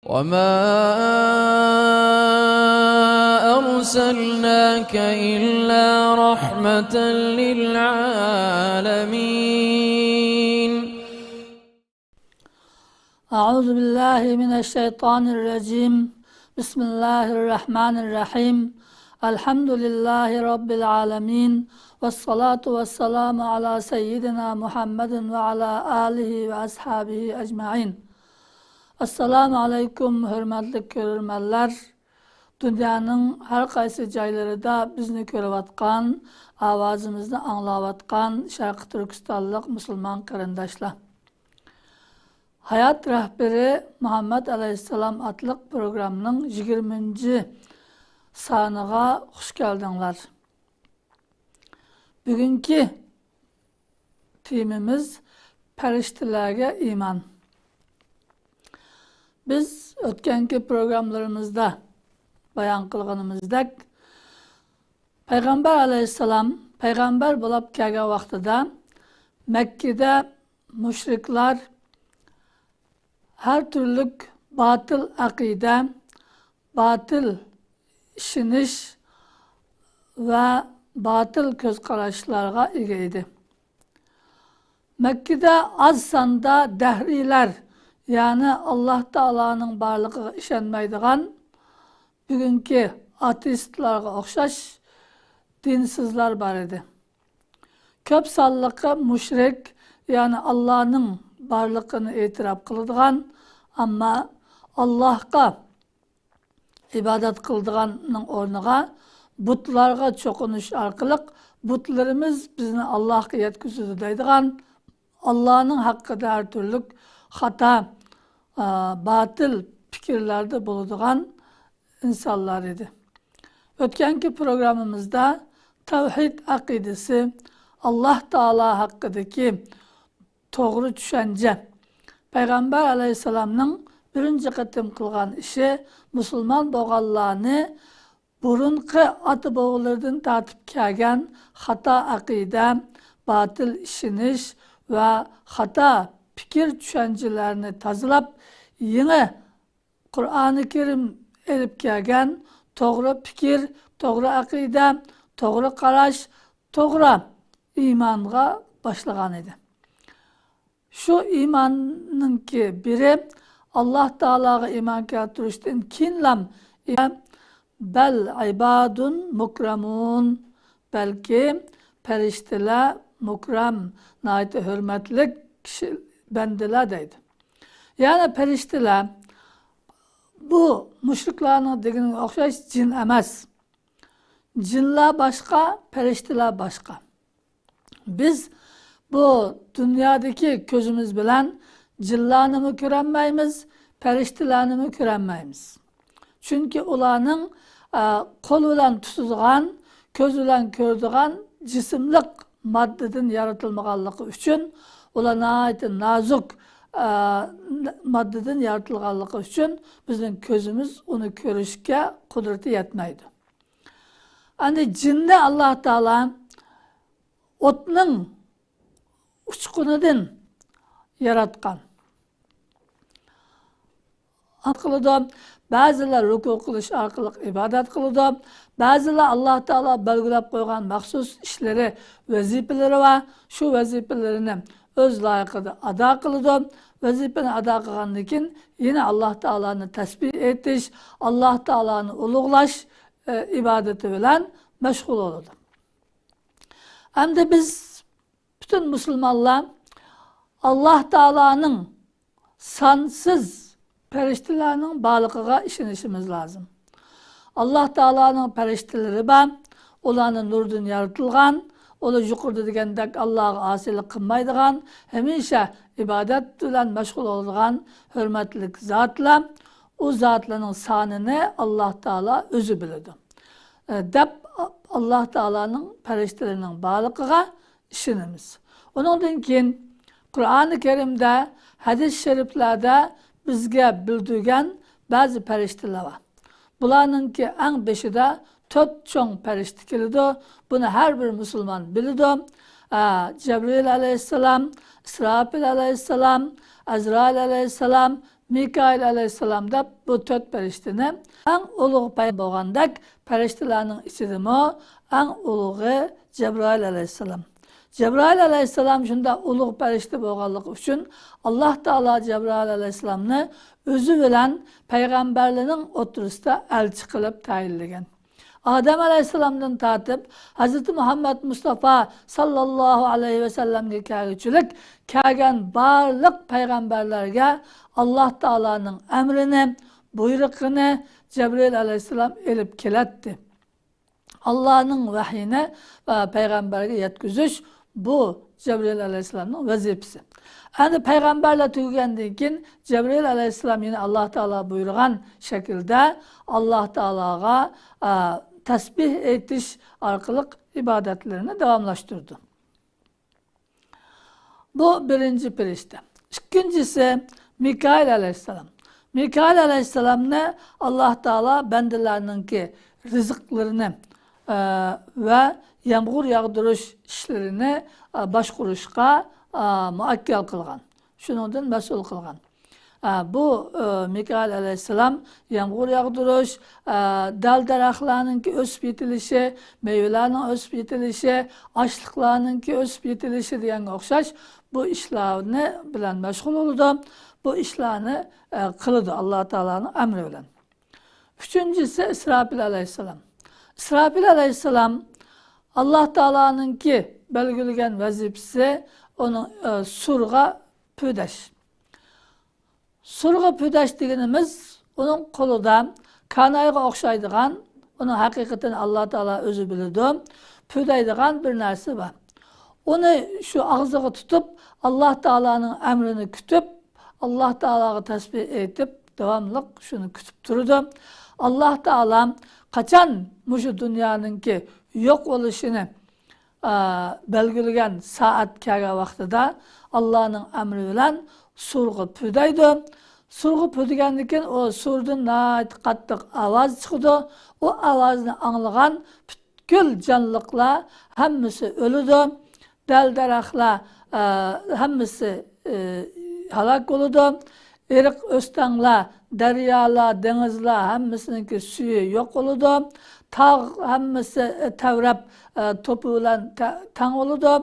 وما أرسلناك إلا رحمة للعالمين. أعوذ بالله من الشيطان الرجيم. بسم الله الرحمن الرحيم. الحمد لله رب العالمين، والصلاة والسلام على سيدنا محمد وعلى آله وأصحابه أجمعين. Assalamu alaykum hörmətli görürmənlər. Dünyanın hər qaysı caylarında bizni görüvatqan, avazımızı anlavatqan Şərqi Türkistanlıq müsəlman qarindaşlar. Hayat Rehberi Muhammed Aleyhisselam adlı programının 20. sanığa hoş geldinler. Bugünkü temimiz periştelerge iman. Biz ötkenki programlarımızda bayan qılğanımızdək Peygamber Aleyhisselam peygamber bulup kelgen vaqtida Mekke'de müşrikler her türlü batıl akide, batıl işiniş ve batıl göz qarashlarga ega edi. Mekke'de az sanda dehriler, yani Allah Teala'nın barlığına işenmeydigan bugünkü ateistlerge o'xshash dinsizler var idi. Köp sallıqı müşrik, yani Allah'ın barlığını etiraf qiladigan, amma Allah'a ibadet qildiganning o'rniga butlarga cho'qinish orqali butlarimiz bizni Allah'a yetkazadi deydigan, Allah'ın hakkında her türlü xato, batıl fikirlerde bulunduğan insanlar idi. Ötkenki programımızda tevhid akidesi, Allah Teala hakkındaki doğru düşünce, Peygamber Aleyhisselam'ın birinci qatim qilgan işi musulman bo'lganlarni burunqi ota bobolardan tortib kelgan xato aqida, batıl ishinish va xato fikir düşüncelerini tozalab, yeni Kur'an-ı Kerim elib kelgan to'g'ri fikr, to'g'ri aqida, to'g'ri qarash, to'g'ri iymonga boshlagan edi. Şu imanınki biri Allah Teala'ya iman keltirishdan keyinlam bel ibadun mukramun, belki perişteler mukram, nahiyeti hürmetli kişi bendiler deydi. Yani perişteler bu müşriklerin dediğine o'xshash cin emas. Cinler başka, perişteler başka. Biz bu dünyadaki gözümüz bilen cinlarni mi ko'rolmaymiz, periştelarni mi ko'rolmaymiz. Çünkü ularning qo'l bilan tutadigan, ko'z bilan ko'radigan jismlik maddadan yaratilmaganligi uchun, ular nihoyatda nozik maddadan yaratilganligi uchun bizning ko'zimiz uni ko'rishga qudrati yetmaydi. Endi jinni Alloh taolo o'tning uchqunidan yaratgan. Qiladi, ba'zilar ruku qilish orqali ibodat qiladi, ba'zilar Alloh taolo belgilab qo'ygan maxsus ishlari, vazifalari va shu vazifalarini o'z loyiqida ado qiladi. Vazifani ado qilgandan keyin yana Alloh taoloni tasbih etish, Alloh taoloni ulug'lash ibodati bilan mashg'ul bo'ladi. Endi biz bütün musulmonlar Allah Teala'nın sansız periştelerinin barligiga ishonishimiz lazım. Allah Teala'nın perişteleri var, ularni nurdan yaratilgan, ular yuqorida degandek Allohga osiylik qilmaydigan, hamisha ibodat bilan mashg'ul bo'ladigan hurmatli zotlar, u zotlarning sonini Alloh Taolo o'zi biladi. Deb Allah Teala'nın periştelerinin barligiga ishonamiz. Undan keyin Kur'an-ı Kerim'de, hadis-i şeriflerde bizga bildirgan bazı perişteler var. Bularınki en beşi de 4 çoğ perişte keladi. Bunu her bir Müslüman biladi. Cebrail aleyhisselam, İsrafil aleyhisselam, Azrail aleyhisselam, Mikail aleyhisselam deb bu 4 perishteni eng ulug' bo'lgandek perishtalarning ichidimi eng ulug'i Cebrail aleyhisselam. Cebrail aleyhisselam shunda ulug' perishta bo'lganligi uchun Alloh Taolo Cebrail aleyhisselamni o'zi bilan payg'ambarlarning o'rtasida elchi qilib tayinlagan. Adem aleyhisselamdan tortib Hazreti Muhammed Mustafa sallallahu aleyhi ve sellemge kelguchilik kelgan barliq payg'ambarlarga Alloh Taoloning emrini, buyrug'ini Cebrail aleyhisselam elib kelatdi. Allah'ın vahyini payg'ambarga yetkazish bu Cebrail aleyhisselamning vazifasi. Endi payg'ambarlar tugagandan keyin Cebrail aleyhisselam yine Allah Teala buyurgan şekilde Allah Teala'ga tesbih etiş orqali ibadetlerini davamlaştırdı. Bu birinci perişte. İkincisi Mikail aleyhisselam. Mikail aleyhisselamni Allah Teala bendelerninki rızıklarını ve yağmur yağdırış işlerini başqurishga muakkal qilgan. Shuningdan mas'ul qilgan. Bu Mikail aleyhisselam yağmur yağdırış, dal daraxtlarninki o'sib yetilishi, meyvelarning o'sib yetilishi, açlıqlarninki o'sib yetilishi deganga o'xshash bu ishlarni bilan mashg'ul bo'ladi. Bu ishlarni qiladi Alloh Taoloning amri bilan. Üçüncüsü İsrafil aleyhisselam. İsrafil aleyhisselam Allah Teala'nınki belgilegen vazifesi onun surga püdeş. Surga püdeş deganimiz onun qo'lida kanayga o'xshaydigan, onun haqiqatini Allah Teala özü biladi, püdaydigan bir narsa var. Onu şu ağzıga tutup Allah Teala'nın emrini kütüp Allah Teala'ga tesbih etip devamlı şunu kütüp durdu. Allah Teala qachon mushu dunyoninki yo'q bo'lishini belgilagan soat kelgan vaqtida Allohning amri bilan surg'i pudaydi. Surg'i pudagandan keyin o surdan nihoyat qattiq ovoz chiqadi. O ovozni anglagan butkul jonliqlar hammasi o'ladi. Dal daraxtlar hammasi halok bo'ladi. Eriq o'stanglar, daryolar, dengizlar hammasiniki suyi yo'q bo'ladi. Tog' hammasi tavrab to'pi bilan tang bo'ladi.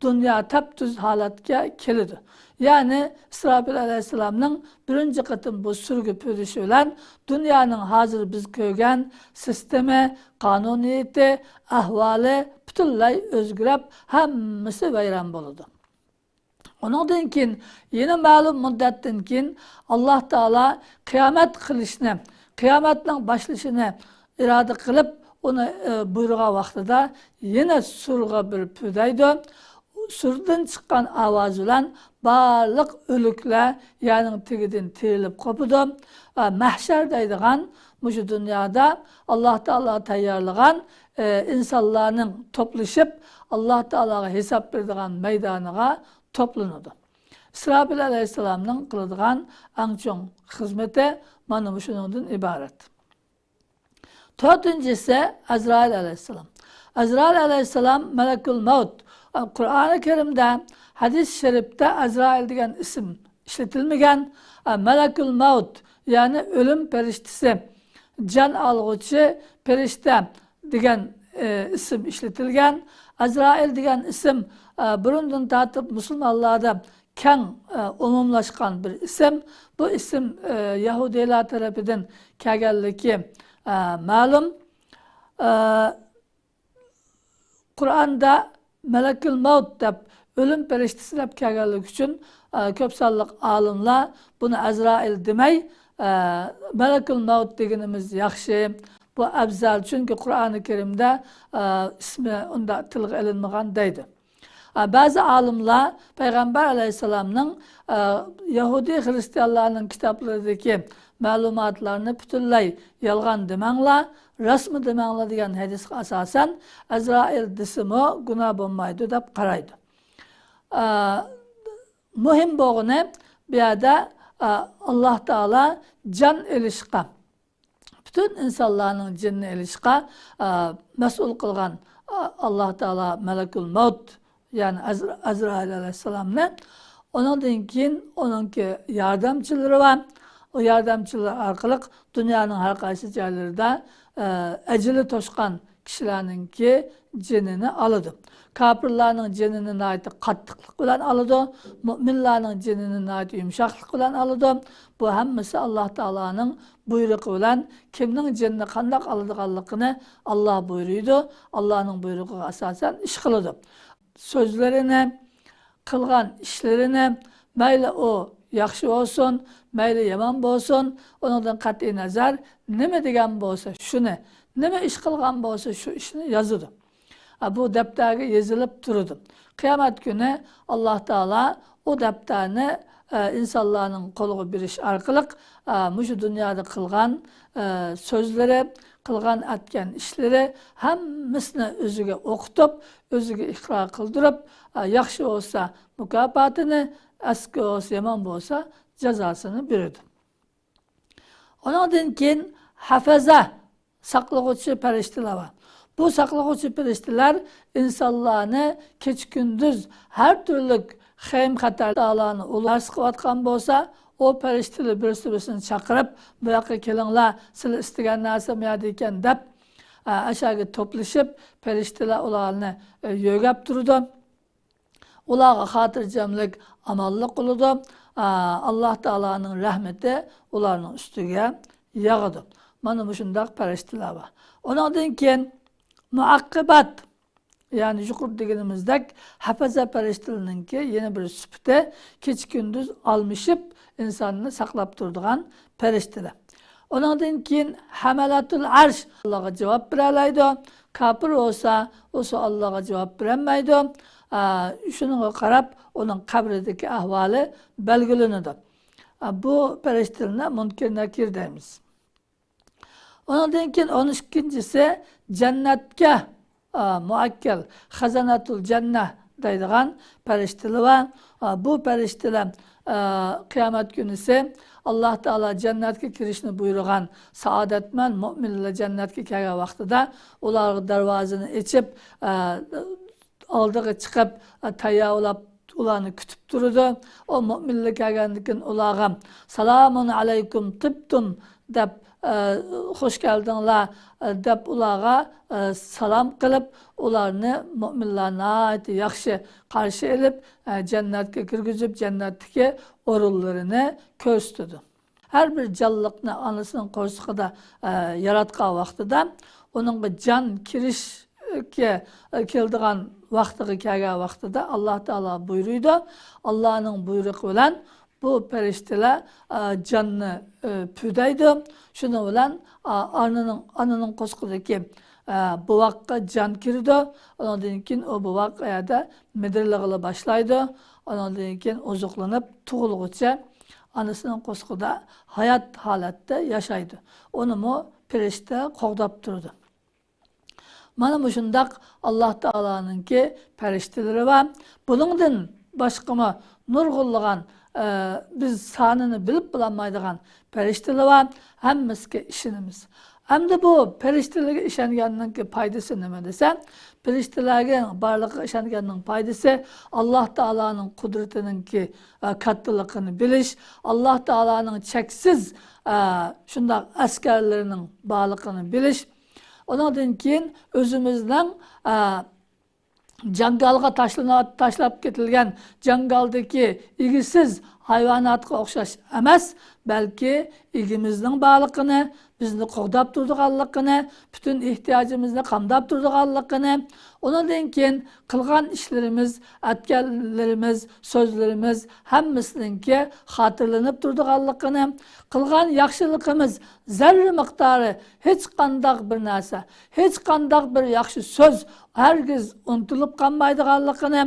Dunyo tap-tuz holatga keladi. Ya'ni İsrafil alayhissalomning birinchi qatim bu surgi püdishi bilan dunyoning hozir biz ko'rgan sistemi, qonuniyati, ahvoli butunlay o'zgarib, hammasi vayron bo'ladi. Onundan keyin yine ma'lum muddatdan keyin Alloh Taolo qiyomat qilishni, qiyomatning boshlashini irada qilib, uni buyurgan vaqtida yine surga bir pudaydi. Surdan chiqqan ovoz bilan barliq o'liklar ya'ni tegidan terilib qopidi. Mahshar deydigan mushu dunyoda Alloh Taolo tayyorlagan insonlarning to'plashib Alloh Taologa hisob beradigan maydoniga toplanadi. İsrafil aleyhisselamning qiladigan eng cho'ng xizmati mana shuningdan iborat. To'rtinchisi Azrail aleyhisselam. Azrail aleyhisselam melekul maut. Kur'an-ı Kerim'de, hadis-i şerifte Azrail degan isim ishlatilmagan. Melekul maut yani ölüm perishtisi, can alg'uchi perishta degan isim ishlatilgan. Azrail degan isim burundan tortib musulmonlarda keng umumlashgan bir isim. Bu isim Yahudilar tarafidan kelganligi ma'lum. Kur'an'da melekül maut deb ölüm perishtisi deb kelganligi uchun ko'p sonliq olimlar buni Azrail demay melekül maut deganimiz yaxshi, bu afzal, chunki Kur'an-ı Kerim'de ismi unda tilga ilinmagan deydi. Bazı alimlar Peygamber Aleyhisselam'ın Yahudi Hristiyanlarının kitaplarındaki ma'lumotlarni butunlay yolg'on demanglar, rostmi demanglar degan hadisga asosan Azrail desimi gunoh bo'lmaydi deb qaraydi. Muhim bo'lgani bu yerda Alloh Taolo jon ilishqa, bütün insonlarning jinni ilishqa mas'ul qilgan Alloh Taolo malakul maut Yani Azrail aleyhisselamni. Onundan keyin onunki yardımcıları var. O yardımcılar orqali dunyoning har qaysi joylarida ajali to'shgan kishilarninki jinini oladi. Kafirlarning jinini nihoyatda qattiqlik bilan oladi. Mo'minlarning jinini nihoyatda yumshoqlik bilan oladi. Bu hammasi Alloh taoloning buyrug'i bilan kimning jinini qandoq oladiganligini Alloh buyuruydu. Allohning buyrug'iga asosan ish qiladi. So'zlarini, qilgan ishlarini mayli u yaxshi bo'lsin, mayli yomon bo'lsin, undan qat'iy nazar nima degan bo'lsa shuni, nima ish qilgan bo'lsa shu ishni yozadi. Bu daftarga yozilib turadi. Qiyomat kuni Alloh taolo u daftarni insonlarning qo'liga berish orqali mushu dunyoda qilgan so'zlari, qilgan atgan ishlari hammasini o'ziga o'qitib, o'ziga iqror qildirib, yaxshi bo'lsa mukofotini, eski bo'lsa, yomon bo'lsa jazosini beradi. Undan keyin hafaza saqlag'uchi farishtalar bor. Bu saqlag'uchi farishtalar insonlarni kech kunduz har turli xaym xatarlarni ular qilayotgan bo'lsa, o farishtalar birisi birisini chaqirib, bu yoqqa kelinglar, sizlar istagan narsa bu yerda ekan deb aşağıya to'plashib, farishtalar ularni yo'gab turdi. Ularga xotirjamlik, amonlik qiladi. Alloh taoloning rahmati ularning ustiga yog'adi. Mana shundoq farishtalar bor. Undan keyin muaqqibat, ya'ni yuqori deganimizdek hafaza farishtalarninki yana bir sifati kech kunduz almishib insonni saqlab turadigan farishtalar. Undan keyin hamalatul arsh Allohga javob beralaydi. Kofir bo'lsa, o'sha Allohga javob berolmaydi. Shunga qarab uning qabridagi ahvoli belgilanadi. Bu farishtalarni munkir nakir deymiz. Undan keyin 12-si jannatga muakkal xazanatul janna deydigan farishtalar bor. Bu farishtalar qiyomat kunisi Alloh taolo jannatga kirishni buyurgan saodatmand mo'minlar jannatga kelgan vaqtida ularga darvozani ochib, oldiga chiqib tayyorlab ularni kutib turadi. O mo'minlar kelgandan keyin ularga salamun alaykum tibtum deb xush keldinglar deb ularga salom qilib, ularni mo'minlar nihoyatda yaxshi qarshi olib, jannatga kirgizib, jannatdagi o'rinlarini ko'rsatdi. Har bir jonliqni onasining qo'rsog'ida yaratgan vaqtida uningga jon kirishga keldigan vaqtiga kelgan vaqtida Alloh taolo buyuruydi. Allohning buyrug'i bilan bu farishtalar jonni pudaydi. Shuning bilan onaning qo'sqidagi buvoqqa jon kirdi. Undan keyin u buvoq yerda midirlig'ila boshlaydi. Undan keyin oziqlanib tug'ilguncha onasining qo'sqida hayot holatda yashaydi. Unimi farishta qo'g'dab turdi. Mana shundoq Alloh taoloninki farishtalari bor. Buningdan boshqami nurg'unlagan biz sonini bilib bilolmaydigan farishtalar bor. Hammasiga ishonamiz. Hamda bu farishtalarga ishonganning foydasi nima desa, farishtalarga borliqqa ishonganning foydasi Alloh taoloning qudratininki kattaligini bilish, Alloh taoloning cheksiz shundoq askarlarining borligini bilish. Undan keyin o'zimizning jangalga tashlab ketilgan jangaldagi egisiz hayvonotga o'xshash emas, balki egimizning borligini, bizni qo'g'dab turdiganligini, butun ehtiyojimizni qamdab turdiganligini, undan keyin qilgan ishlarimiz, aytganlarimiz, so'zlarimiz hammasininki xotirlanib turdiganligini, qilgan yaxshiligimiz zarra miqdori hech qanday bir narsa, hech qanday bir yaxshi so'z hargiz unutilib qolmaydiganligini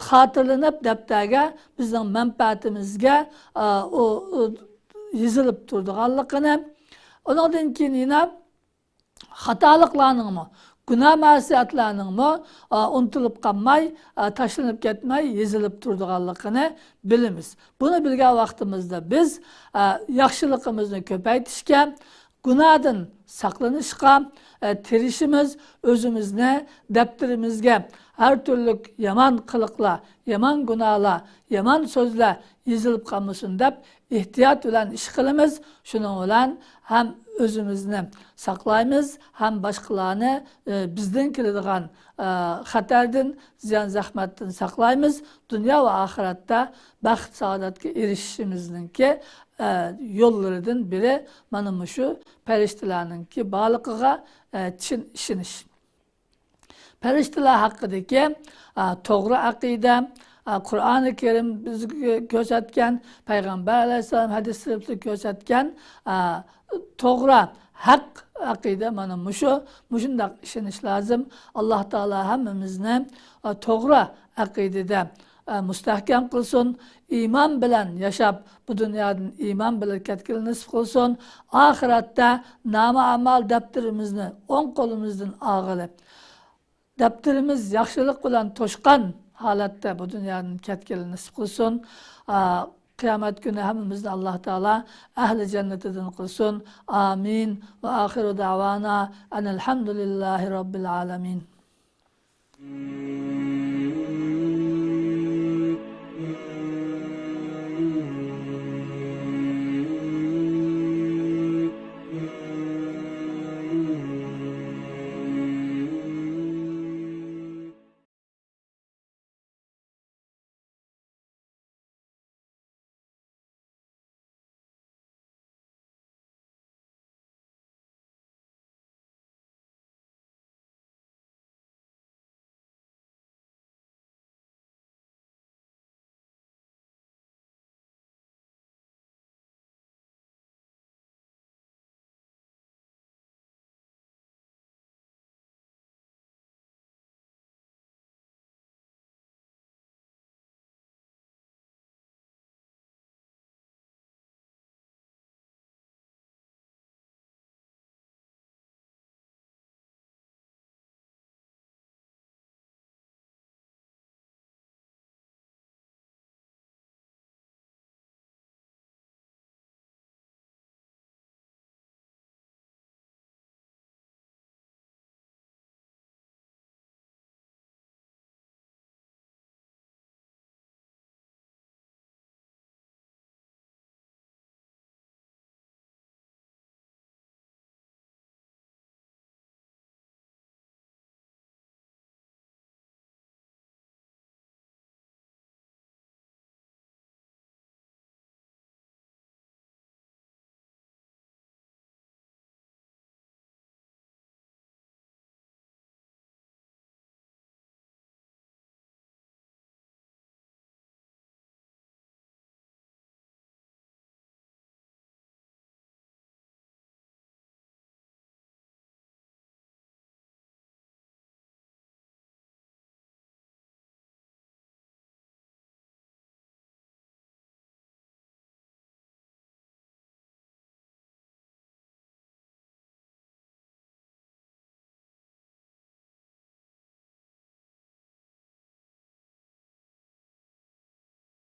xotirlanib daftarga bizning manfaatimizga o yozilib turdiganligini, undan keyin yana xatoliklarningmi, gunoh ma'siyatlarningmi unutilib qolmay, tashlanib ketmay yozilib turdiganligini bilamiz. Buni bilgan vaqtimizda biz yaxshiligimizni ko'paytirishga, gunohdan saqlanishga tirishimiz, o'zimizni daftarimizga Har turli yomon qiliqlar, yomon gunohlar, yomon so'zlar yezilib qolmasin deb ehtiyot bilan ish qilamiz. Shuning bilan ham o'zimizni saqlaymiz, ham boshqalarni bizdan keladigan xatardan, ziyon zahmatdan saqlaymiz. Dunyo va oxiratda baxt saodatga erishishimizningki yo'llaridan biri mana shu farishtalarninki borligiga chin ishonish. Farishtalar haqidagi to'g'ri aqida Qur'oni Karim bizga ko'rsatgan, payg'ambar alayhissalom hadislarida ko'rsatgan to'g'ri haq aqida mana mushu, mushundoq ishonish lozim. Alloh taolo hammamizni to'g'ri aqidada mustahkam qilsin, iymon bilan yashab bu dunyodan iymon bilan ketgili nasib qilsin. Oxiratda nama amal daftarimizni o'ng qo'limizdan og'ilib, daftarimiz yaxshilik bilan to'shqan holatda bu dunyodan ketgili nasib qilsin. Qiyomat kuni hammamizni Alloh taolo ahli jannatidan qilsin. Amin. Va oxiru da'vana anil hamdulillahi robbil alamin.